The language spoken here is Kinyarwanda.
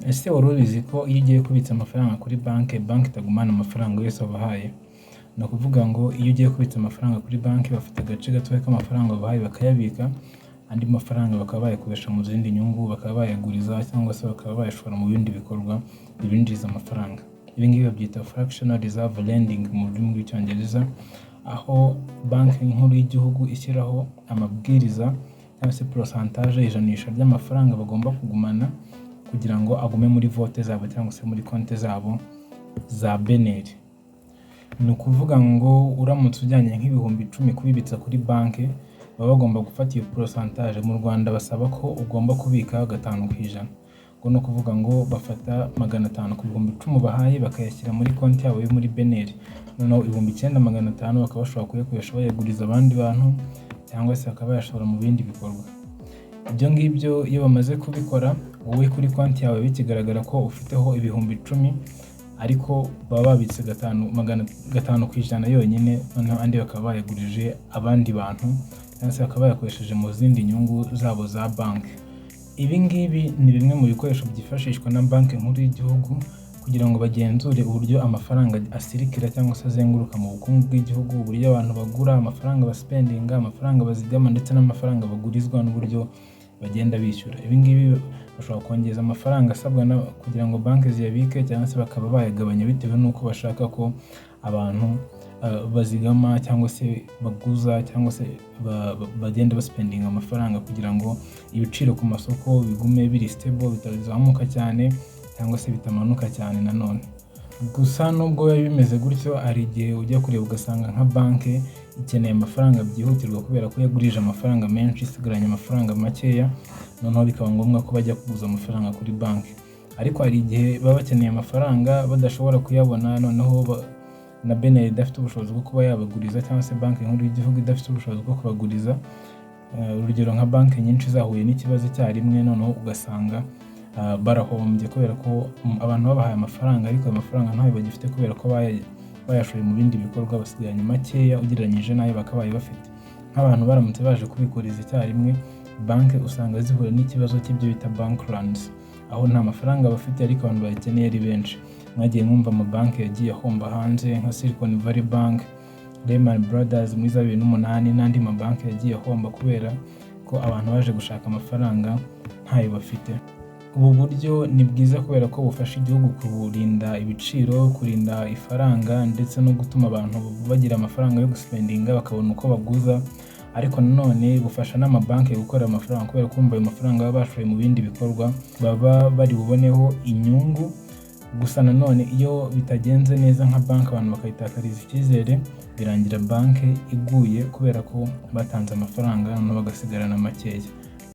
Ese wari ubizi ko iyo ugiye kubitsa amafaranga kuri banki, banki itagumana amafaranga yose wabahaye? Ni ukuvuga ngo iyo ugiye kubitsa amafaranga kuri banki, bafata agace gatoya k'amafaranga wabahaye bakayabika, andi mafaranga bakaba bayakoresha mu zindi nyungu, bakaba bayaguriza cyangwa se bakaba bayashora mu bindi bikorwa bibinjiriza amafaranga. Ibi ngibi babyita fractional reserve lending mu rurimi rw'Icyongereza, aho Banki Nkuru y'Igihugu ishyiraho amabwiriza cyangwa se pourcentage, ijanisha ry'amafaranga bagomba kugumana kugira ngo agume muri vault zabo cyangwa se muri konti zabo za BNR. Ni ukuvuga ngo uramutse ujyanye nk'ibihumbi 10 kubibitsa kuri banki, baba bagomba gufata iyo pourcentage. Mu Rwanda basaba ko ugomba kubika 5%. Ubwo ni ukuvuga ngo bafata 500 ku 10,000 bahaye, bakayashyira muri konti yabo yo muri BNR. Noneho 9500 bakaba bashobora kuyakoresha bayaguriza abandi bantu cyangwa se bakaba bayashora mu bindi bikorwa. Ibyo ngibyo iyo bamaze kubikora, wowe kuri konti yawe bikigaragara ko ufiteho 10,000, ariko baba babitse gatanu, magana 5% yonyine, noneho andi bakaba bayagurije abandi bantu cyangwa se bakaba bayakoresheje mu zindi nyungu zabo za banki. Ibi ngibi ni bimwe mu bikoresho byifashishwa na Banki Nkuru y'Igihugu kugira ngo bagenzure uburyo amafaranga asirikira cyangwa se azenguruka mu bukungu bw'igihugu, uburyo abantu bagura, amafaranga baspendinga, amafaranga bazigama ndetse n'amafaranga bagurizwa n'uburyo bagenda bishyura. Ibi ngibi bashobora kongeza amafaranga asabwa kugira ngo banki ziyabike cyangwa se bakaba bayagabanya bitewe n'uko bashaka ko abantu bazigama cyangwa se baguza cyangwa se bagenda baspendinga amafaranga, kugira ngo ibiciro ku masoko bigume biri stable, bitazamuka cyane cyangwa se bitamanuka cyane nanone. Gusa nubwo biba bimeze gutyo, hari igihe ujya kureba ugasanga nka banki ikeneye amafaranga byihutirwa kubera ko yagurije amafaranga menshi, isigaranye amafaranga makeya, noneho bikaba ngombwa ko bajya kuguza amafaranga kuri banki. Ariko hari igihe baba bakeneye amafaranga badashobora kuyabona, noneho na BNR idafite ubushobozi bwo kuba yabaguriza cyangwa se Banki Nkuru y'Igihugu idafite ubushobozi bwo kubaguriza. Urugero nka banki nyinshi zahuye n'ikibazo icyarimwe, noneho ugasanga barahombye kubera ko abantu babahaye amafaranga, ariko ayo mafaranga ntayo bagifite kubera ko bayashoye mu bindi bikorwa, basigaranye makeya ugereranyije n'ayo bakabaye bafite. Nk'abantu baramutse baje kubikuriza icyarimwe, banki usanga zihura n'ikibazo cy'ibyo bita bank runs, aho nta mafaranga bafite ariko abantu bayakeneye ari benshi. Mwagiye mwumva amabanki yagiye ahomba hanze nka Silicon Valley Bank, Lehman Brothers muri za 2008 n'andi mabanki yagiye ahomba kubera ko abantu baje gushaka amafaranga ntayo bafite. Ubu buryo ni bwiza kubera ko bufasha igihugu kurinda ibiciro, kurinda ifaranga ndetse no gutuma abantu bagira amafaranga yo guspendinga, bakabona uko baguza. Ariko nanone bufasha n'amabanki gukorera amafaranga, kubera ko ayo mafaranga baba bashoye mu bindi bikorwa baba bari buboneho inyungu. Gusa nanone iyo bitagenze neza, nka banki abantu bakayitakariza icyizere, birangira banki iguye kubera ko batanze amafaranga noneho bagasigarana makeya.